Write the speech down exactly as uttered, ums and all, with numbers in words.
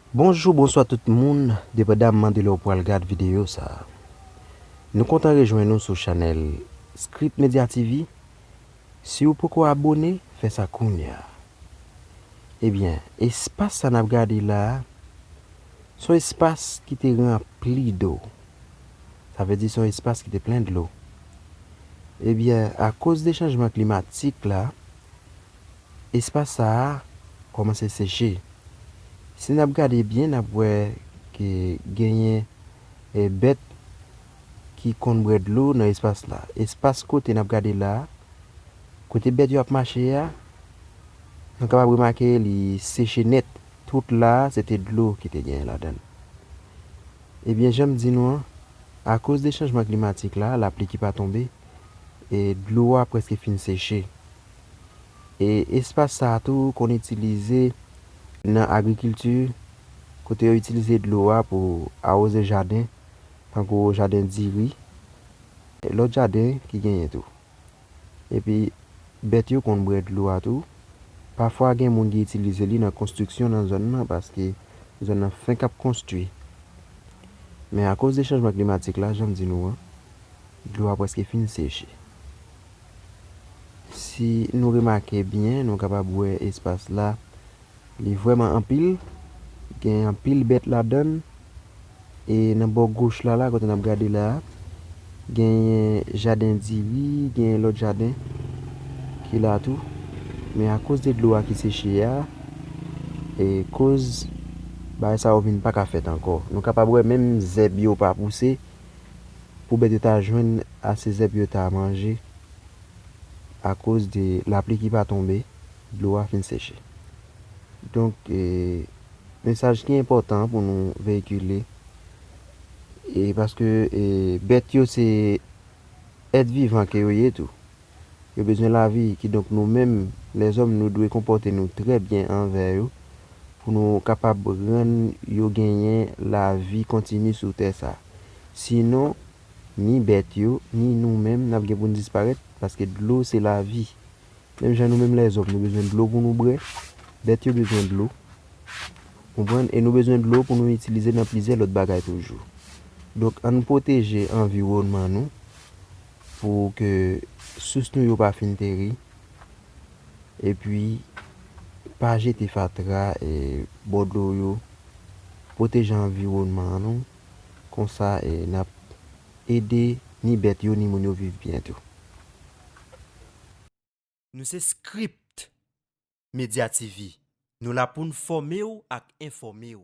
Bonjou, bonswa tout moun, depandamman de lè w pral gad videyo sa a. Nou kontan rejwenn ou sou chanèl Script Media T V. Si w poko abone, fè sa kounye a. Ebyen, espas sa n ap gade la a, se yon espas ki te ranpli dlo. Sa vle di se yon espas ki te plen dlo. Ebyen, akoz de chanjman klimatik la, espas sa a kòmanse seche. Si n ap gade byen, n ap wè ke genyen, e, bèt ki konn bwè dlo nan espas la. Espas kote n ap gade la a, kote bèt yo ap mache a, nou kapab remake li seche nèt. Tout la a, se te dlo ki te genyen ladan l. Ebyen, jan m di nou an, akoz de chanjman klimatik la, lapli ki pa tonbe, e dlo a prèske fin seche. E espas sa a tou konn itilize nan agrikilti, kote yo itilize dlo a pou awoze jaden, tankou jaden diri, e lòt jaden ki genyen tou. Epi, bèt yo konn bwè dlo a tou. Pafwa, gen moun ki itilize li nan konstriksyon nan zòn nan, paske zòn nan fenk ap konstwi. Men akoz de chanjman klimatik la, jan m di nou an, dlo a prèske fin seche. Si nou remake byen, nou kapab wè espas la, li vrèman anpil, gen anpil bèt ladan l. E nan bò goch la, la, kote n ap gade la a, genyen jaden diri, genyen lòt jaden ki la tou. Men akoz de dlo a ki seche a, e koz bagay sa yo vin pa ka fèt ankò. Nou kapab wè menm zèb yo pa pouse pou bèt yo ta jwenn ase zèb yo ta manje akoz de lapli ki pa tonbe, dlo a fin seche. Donk, e, mesaj ki enpòtan pou nou veyikile, e paske, e, bèt yo se èt vivan ke yo ye tou. Yo bezwen lavi, kidonk nou menm, lèzòm, nou dwe konpòte nou trè byen anvè yo pou nou kapab rann yo genyen lavi kontini sou tè sa. Sinon, ni bèt yo, ni nou menm, n ap gen pou n disparèt, paske dlo se lavi. Menm jan nou menm lèzòm, nou bezwen dlo pou nou bwè, bèt yo bezwen dlo. Konprann? E nou bezwen dlo pou nou itilize nan plizyè lòt bagay toujou. Donk, ann pwoteje anviwònman nou pou ke sous nou yo pa fin teri. Epi, pa jete fatra, e, bò dlo yo. Pwoteje anviwònman nou. Konsa, e, n ap ede ni bèt yo, ni moun yo viv byen tou. Nou se Script Media T V. Nou la pou n fòme w ak enfòme w.